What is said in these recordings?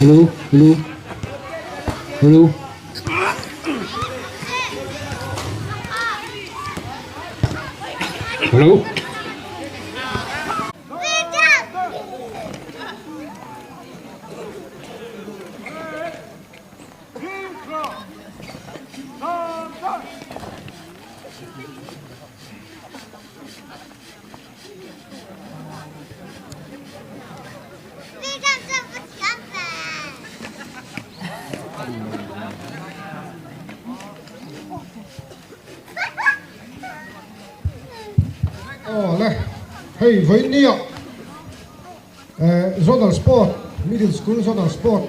Hello hello hello hello Aw le, hei vawinia Zonal Sport Middle School Zonal Sport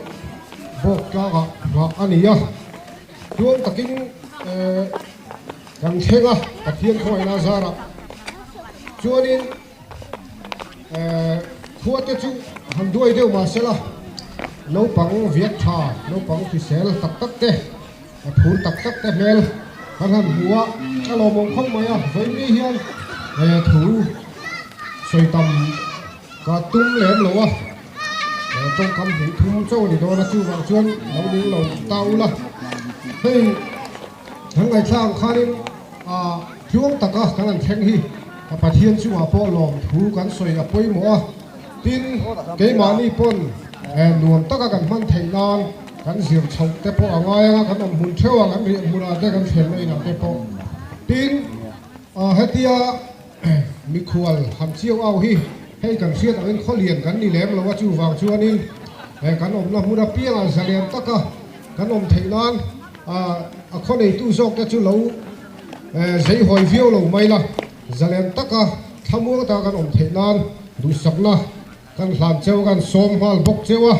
bawk tlangah nghah a ni a, tuang takin Kan thleng a, Pathian khawngaihna zarah chuanin khua te chu han duai deuh mah sela, naupang viak tha, naupang hrisel tak tak te, phur tak tak te hmel kan han hmu a, a lawmawm khawp mai a, vawiin hian thu sawi tam ka tum lem lo a, tawngkam hnih thum chauh a ni dawn a, chuvang chuan lo ning lo ta ula, hei. Kan ngaihthlak ang khanin tluang taka kan han thleng hi ka Pathian chungah pawh lawmthu kan sawi a pawimawh a, tin keimahni pawn nuam taka kan hman theih nan kan zir chhoh te pawh a ngai anga kan awm hmun theuh a, kan riah hmunah te kan thlenna inah te pawh. Tin hetia mikhual han chiau au hi hei kan hriat angin khawlian kan ni lem lo a, chuvang chuanin kan awmna hmun apiangah zalian taka kan awm theih nan A khaw neitu zawk te chu lo zeihawi viau lo mai la, zalen taka thlamuang taka kan awm theih nan duhsakna kan hlan cheu a, kan sawm nghal bawk cheu a.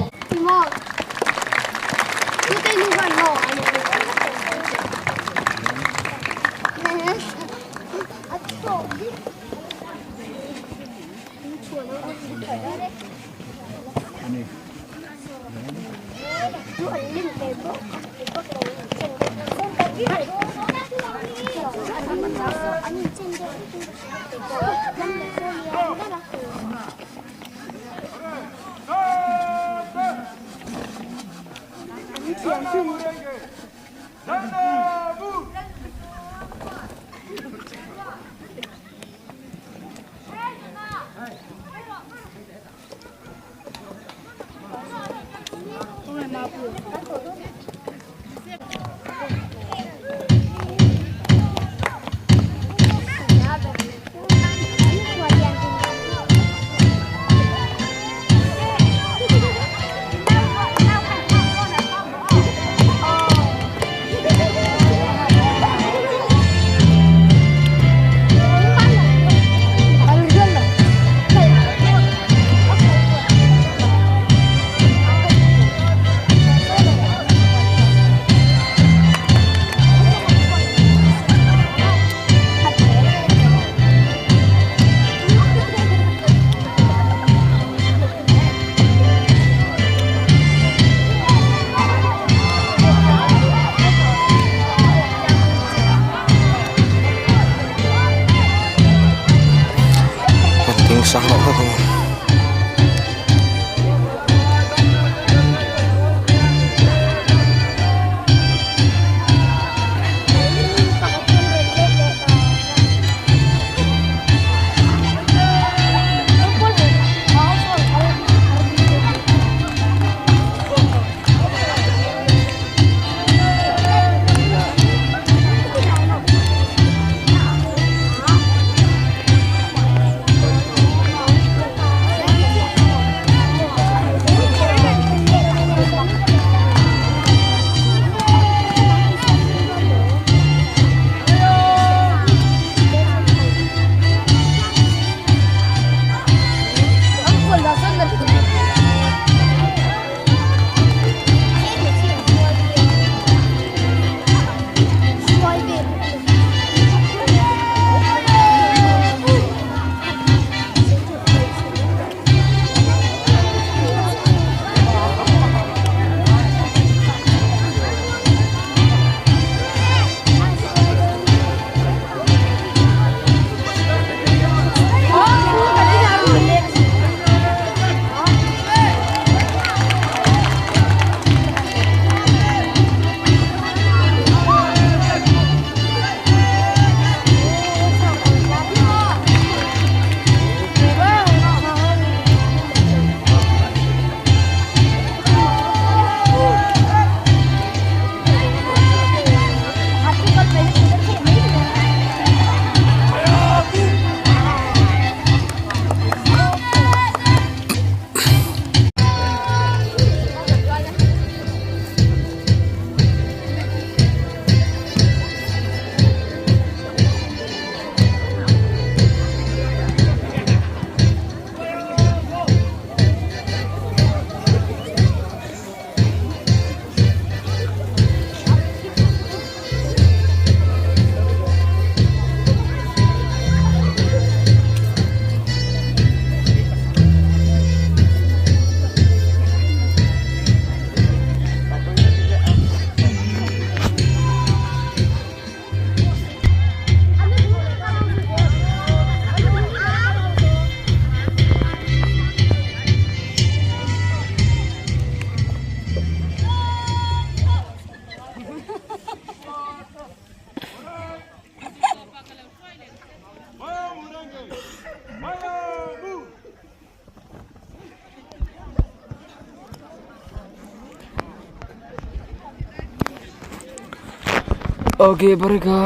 आगे बढ़ेगा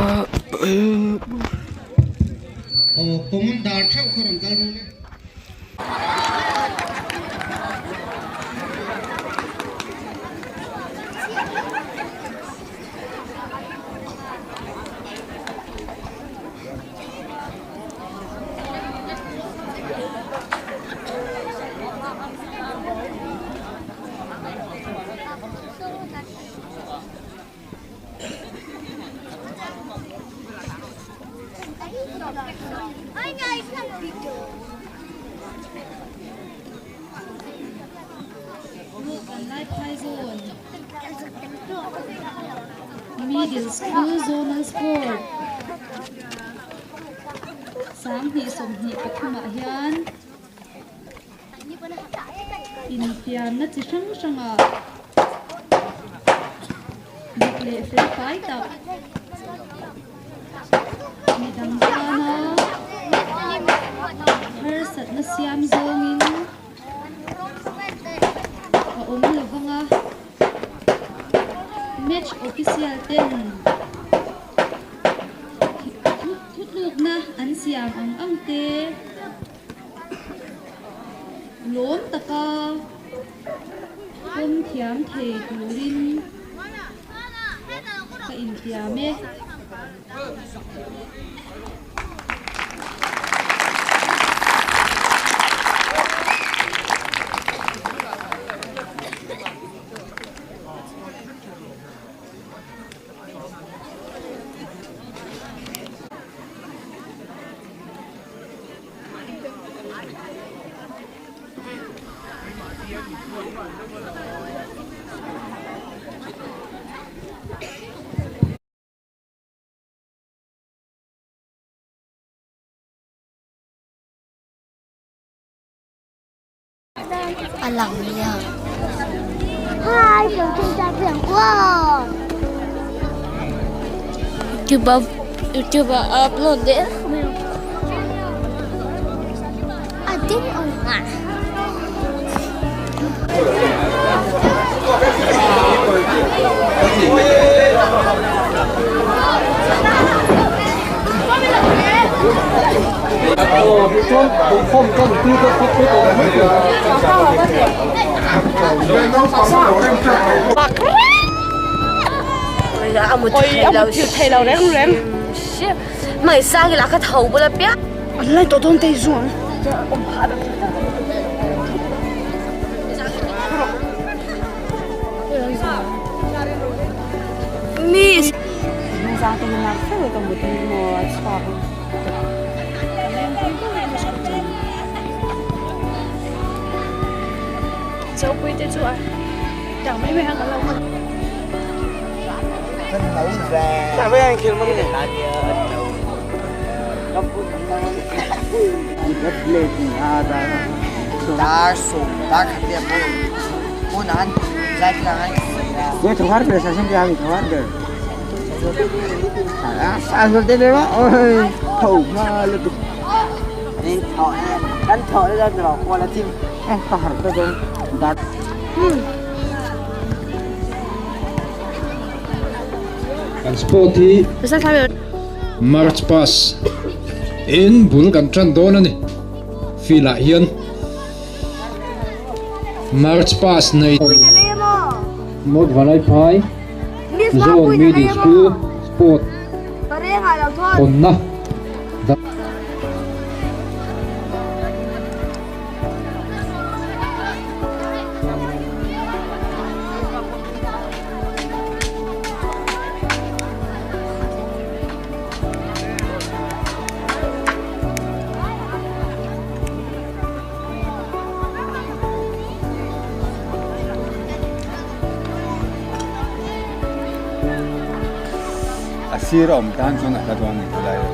Middle School Zonal Sport 32 pathumah hian infiamna chi hrang hrangah dik leh fel fai tak midang tana harsatna siam zawngin a awm lo vang a match official ten thutlukna an siam ang ang te. Lawm taka pawm thiam thei turin ka intiam e. A lang nia. Hi, YouTube YouTube upload deh. A ding ang nga. Kan sport hi March pass in bul kan tan dawn a ni field ah hian March pass nei Mawt Valai Phai Zone Middle School Sport hawnna. A sir a awm tan chuan a hla dawn a ni tilai a.